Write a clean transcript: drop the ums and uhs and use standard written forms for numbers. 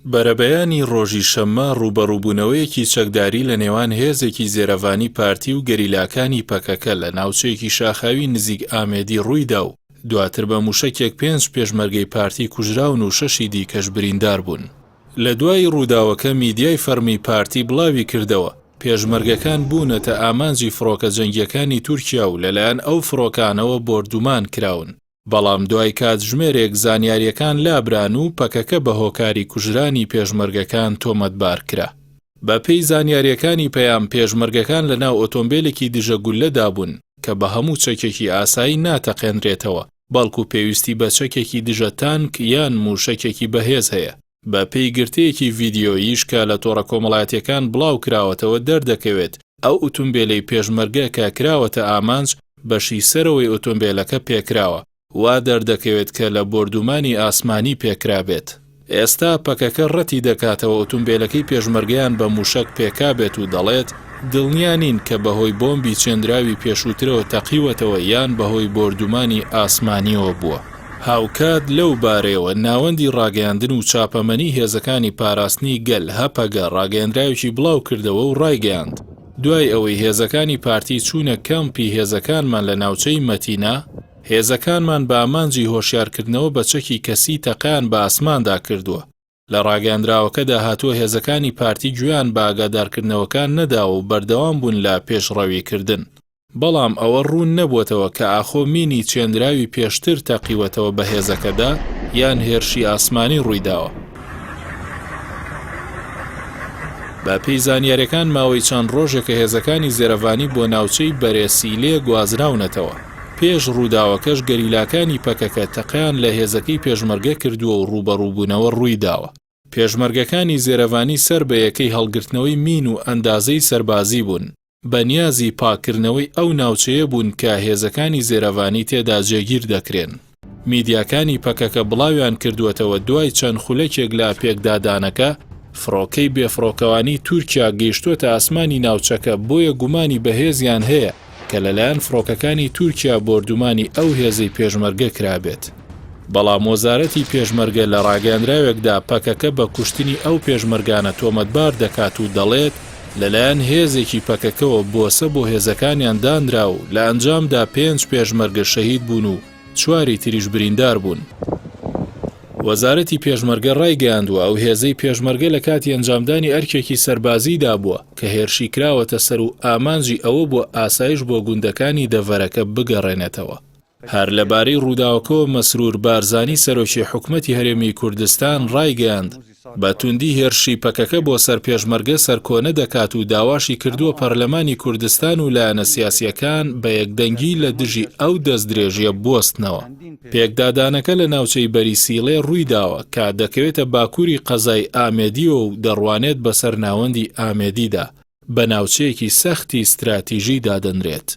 بەرەبەیانی ڕۆژی شەممە ڕووبەڕووبوونەوەیەکی چەکداری لە نێوان هێزێکی زێرەڤانی پارتی و گەریلاکانی پەکەکە لە ناوچەیەکی شاخاوی نزیک ئامێدی ڕوویدا و دواتر بە مووشەکێک پێنج پێشمەرگەی پارتی کوژراون و شەشی دیکەش بریندار بوون. لە دوای ڕووداوەکە میدیای فەڕمی پارتی بڵاوی کردەوە، پێشمەرگەکان بوونەتە ئامانجی فڕۆکە جەنگییەکانی تورکیا و لەلایەن ئەو فڕۆکانەوە بۆردومان کراون. بەڵام دوای کاتژمێرێک زانیارییەکان لابران و پەکەکە بە هۆکاری کوژرانی پێشمەرگەکان تۆمەتبار کرا. بە پێی زانیارییەکانی پەیام پێشمەرگەکان لە ناو ئۆتۆمبێلێکی دژە گوللەدا بوون کە بە هەموو چەکێکی ئاسایی ناتەقێنرێتەوە، بەڵکو پێویستی بە چەکێکی دژە تانک یان مووشەکێکی بەهێز هەیە. بە پێی گرتەیەکی ڤیدیۆییش کە لە تۆڕە کۆمەڵایەتییەکان بڵاو کراوەتەوە دەردەکەوێت ئەو ئوتومبێلەی پێشمەرگە کە کراوەتە ئامانج بەشی سەرەوەی ئۆتۆمبێلەکە پێکراوە، وا دەردەکەوێت کە لە بۆردومانی ئاسمانی پێکرابێت. ئێستا پەکەکە ڕەتی دەکاتەوە ئوتومبێلەکەی پێشمەرگەیان بە موشەک پێکابێت و دەڵێت، دڵنیا نین کە بەهۆی بۆمبی چێندراوی پێشووترەوە تەقیوەتەوە یان بەهۆی بۆردومانی ئاسمانییەوە بووە. هاوکات لەو بارەیەوە ناوەندی ڕاگەیاندن و چاپەمەنی هێزەکانی پاراستنی گەل، هەپەگە، ڕاگەیەندراوێکی بڵاوکردەوە و ڕایگەیاند، دوای ئەوەی هێزەکانی پارتی چوونە کەمپی هێزەکانمان لە ناوچەی مەتینا، هێزەکانمان بە ئامانجی هۆشیارکردنەوە بە چەکی کەسی تەقەیان بە ئاسماندا کردووە. لە ڕاگەیاندراوەکەدا هاتووە هێزەکانی پارتی گوێیان بە ئاگادارکردنەوەکان نەداوە و بەردەوام بوون لە پێشڕەویکردن. بەڵام ئەوە ڕوون نەبووەتەوە کە ئاخۆ مینی چێندراوی پێشتر تەقیوەتەوە بە هێزەکەدا یان هێرشی ئاسمانی ڕوویداوە. بە پێی زانیاریەکان ماوەی چەند ڕۆژێکە هێزەکانی زێرەڤانی بۆ ناوچەی بەرێ سیلێ گوازراونەتەوە. پێش ڕووداوەکەش گەریلاکانی پەکەکە تەقەیان لە هێزەکەی پێشمەرگە کردووە و ڕووبەڕووبوونەوە ڕوویداوە. پێشمەرگەکانی زێرەڤانی سەر بە یەکەی هەڵگرتنەوەی مین و ئەندازەی سەربازی بوون. بە نیازی پاککردنەوەی ئەو ناوچەیە بوون کە هێزەکانی زێرەڤانی تێدا جێگیر دەکرێن. میدیاکانی پەکەکە بڵاویان کردووەتەوە دوای چەند خولەکێک لە پێکدادانەکە، فڕۆکەی بێفڕۆکەوانی تورکیا گەیشتووەتە ئاسمانی ناوچەکە، بۆیە گومانی بەهێزیان هەیە کە لەلایەن فڕۆکەکانی تورکیا بۆردومانی ئەو هێزەی پێشمەرگە کرابێت. بەڵام وەزارەتی پێشمەرگە لە ڕاگەیەندراوێکدا پەکەکە بە کوشتنی ئەو پێشمەرگانە تۆمەتبار دەکات و دەڵێت، لەلایەن هێزێکی پەکەکەوە بۆسە بۆ هێزەکانیان دانرا و لە ئەنجامدا پێنج پێشمەرگە شەهید بوون و چواری تریش بریندار بوون. وەزارەتی پێشمەرگە ڕایگەیاندووە، ئەو هێزەی پێشمەرگە لە کاتی ئەنجامدانی ئەرکێکی سەربازیدا بووە کە هێرشی کراوەتە سەر و ئامانجی ئەوە بووە ئاسایش بۆ گوندەکانی دەڤەرەکە بگەڕێنێتەوە. هەر لەبارەی رووداوەکەوە مەسرور بارزانی سەرۆکی حکومەتی هەرێمی کوردستان رایگەیاند، بە توندی هێرشی پەکەکە بۆ سەر پێشمەرگە سەرکۆنە دەکات و داواشی کردووە پەرلەمانی کوردستان و لایەنە سیاسییەکان بە یەکدەنگی لە دژی ئەو دەستدرێژییە بوەستنەوە. پێکدادانەکە لە ناوچەی بەری سیڵێ روویداوە کە دەکەوێتە باکووری قەزای ئامێدییەوە و دەڕوانێت بەسەر ناوەندی ئامێدیدا، بە ناوچەیەکی سەختی ستراتیژی دادەنرێت.